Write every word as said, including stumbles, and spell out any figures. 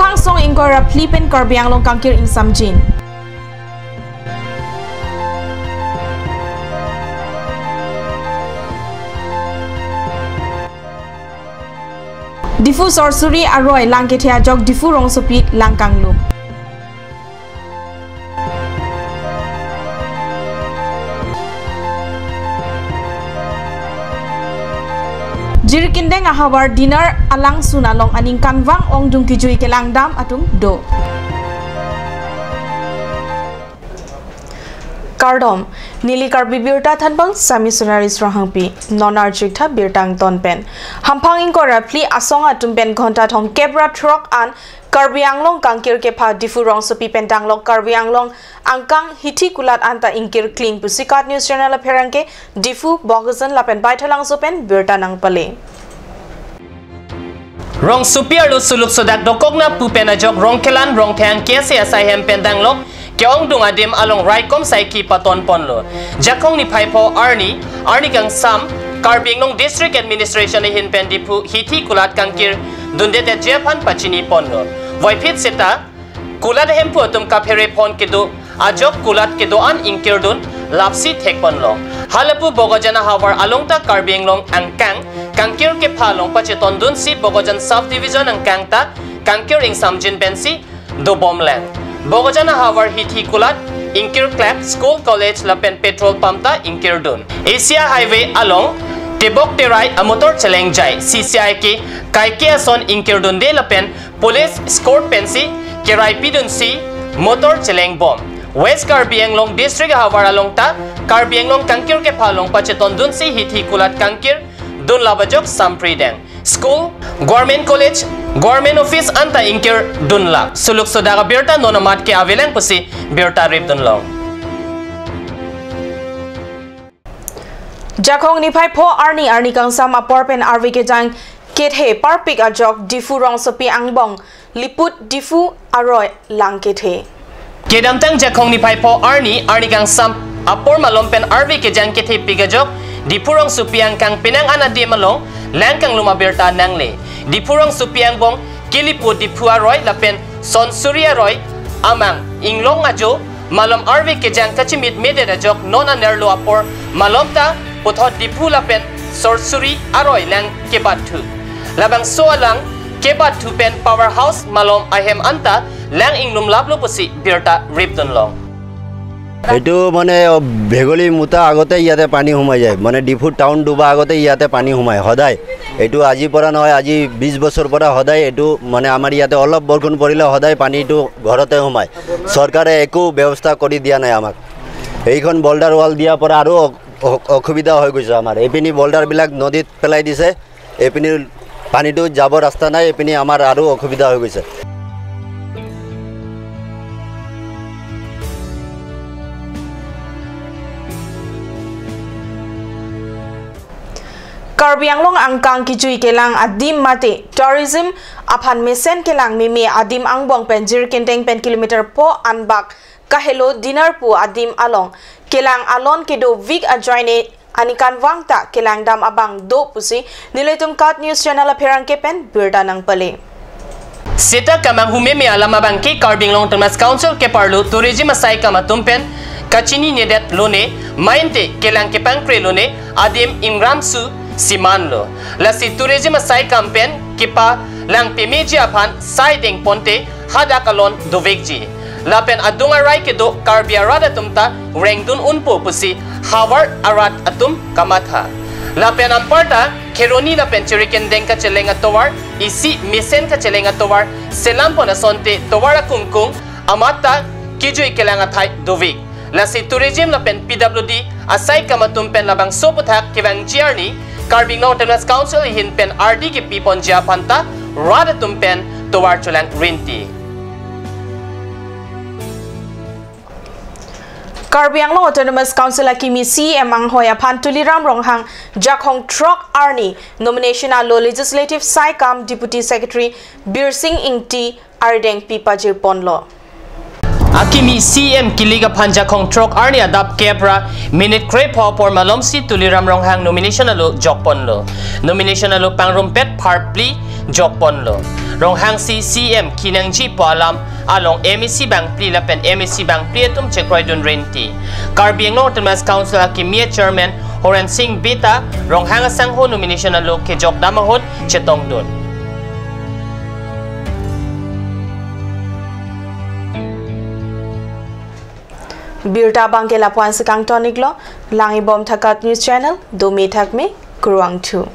Asong ingkoi ra phli pen Karbi Anglong kangkir ingsamjin. Diphu sorsuri aroi lang kethe ajok Diphu rongsopi lang kanglum. Jirikindeng ahavar Dinar alangsun along aningkanvang ongdung kijui kelangdam atum do. Kardom, neli Karbi Birta thanbang Sami Sonaris Ronghangpi, non archiktha birta angton pen. Hamphang ingkoi ra phli asong atum pen ghonta thomkep ra throk an Karbi Anglong kangkir kepha Diphu rongsopi pen danglok Karbi Anglong angkang Hithi Kulat anta ingkir kling pusi KAT News Channel apherangke Diphu, Bokajan lapen Baithalangso pen birta nangpale. Rongsopi arlo suluk sodak dokokna pu pen ajok Rongkhelan Rongtheng K S A asai hem pen danglok ke-ongdung adim along raikom saiki paton ponlo. Jakhong niphai pho arni, arni kangsam, Karbi Anglong District Administration ahin pen Diphu Hithi Kulat kangkir dunde te jephan pachini ponlo. Voiphit seta, kulat hemphu atum kaphere phon kedo ajok kulat kedo an ingkirdun lapsi thek ponlo. Halapu Bokajan ahavar along ta Karbi Anglong angkang kangkir kepha along pachetondunsi Bokajan Sub Division angkang ta kangkir ingsamjin pensi dobomlang. Bokajan ahavar Hithi Kulat ingkir klak, school, college lapen petrol pump ta ingkirdun. Asia Highway along tebok terai amotor chelengjai, C C I ke kaike ason ingkirdunde lapen police escort pensi kerai pidunsi motor chelengbom. West Karbi Anglong District ahavar along ta Karbi Anglong kangkir kepha along pachetondunsi Hithi Kulat kangkir dunlap ajok sampri deng. School, government college, government office anta ingkirdunlap. Suluk sodak abirta non amat ke avelang pusi birta ripdunlong. Jakhong niphai pho arni, arni kangsam apor pen arve kejang kethe parpik ajok Diphu rongsopi angbong Liput Diphu aroi lang kethe. Kedamtang Jakhong niphai pho arni, arni kangsam apor malom pen arve kejang kethepik ajok Diphu rongsopi angkang penang an adim along lang kanglum abirta nangle. Diphu rongsopi angbong ke Liput Diphu aroi lapen Sonsuri aroi amang inglong ajo malom arve kejang kachimit medet ajok non anerlo apor malom ta puthot Diphu lapen Sonsuri aroi lang kebatthu. Labangso alang kebatthu pen power house malom ahem anta lang inglumlaplo pusi birta ripdunlong. এইটো মানে ভেগলী মুঠা আগতে ইয়াতে পানী সোমাই যায়, মানে ডিফু টাউন ডুবা আগতে ইয়াতে পানী সোমায় সদায়। এইটো আজিৰ পৰা নহয়, আজি বিশ বছৰ পৰা সদায় এইটো মানে আমাৰ ইয়াতে অলপ বৰষুণ পৰিলে সদায় পানীটো ঘৰতে সোমায়। চৰকাৰে একো ব্যৱস্থা কৰি দিয়া নাই আমাক। এইখন বল্ডাৰ ৱাল দিয়াৰ পৰা আৰু অ-, অ-, অসুবিধা হৈ গৈছে আমাৰ। এইপিনি বল্ডাৰবিলাক নদীত পেলাই দিছে, এইপিনি পানীটো যাব ৰাস্তা নাই, এইপিনি আমাৰ আৰু অসুবিধা হৈ গৈছে। Karbi Anglong angkang kijui kelang adim mate tourism aphan mesen kelang meme adim angbong pen Jirikindeng pen kilometer pho anbak kahelo Dinar pu adim along kelang alon kedovik ajoine aningkanvang ta kelangdam abang do pusi nelitum KAT News Channel apherangke pen birta nangpale. Seta kemanghu meme alam abangke Karbi Anglong Autonomous Council keparlo tourism asaikam atum pen kachini nedet lone, mate kelang kepangkre lone, adim ingramsu simanlo. Lasi tourism asaikam pen kepalang pemeji aphan sai dengponte hadak alon dovekji. Lapen adung arai kedo Karbi arat atum ta rengdun unpo pusi havar arat atum kamatha. Lapen anparta Kheroni lapen Jirikindeng kacheleng atovar, isi mesen kacheleng atovar selam pon asonte tovar akungkung amat ta kijui kelang athai dovek. Lasi tourism lapen P W D asaikam atum pen labangso aputhak kevangji arni Karbi Anglong Autonomous Council ahin pen ardi kepi ponji aphan ta rat atum pen tovar chelang rinti. Karbi Anglong Autonomous Council akimi C E M anghoi aphan Tuliram Ronghang Jakhong throk arni nomination alo Legislative Saikam Deputy Secretary Birsing Ingti arideng pi pajir ponlo. Akimi C E M kilik aphan Jakhong throk arni adap kep ra minute krepho apor malomsi Tuliram Ronghang nomination alo jok ponlo. Nomination alo pangrumpet pharpli jok ponlo. Ronghangsi C M kenangji pu alam along M A C bangphli lapen M A C bangphli atum chekroidun rinti. Karbi Anglong Autonomous Council akimi a-chairman Horen Singh Bey ta Ronghang asangho nomination alo kejok dam ahut chetongdun. Birta abangke lapu-an si kangton-iklo, lang-ibom tha KAT News Channel, dome thakme, kurvangthu.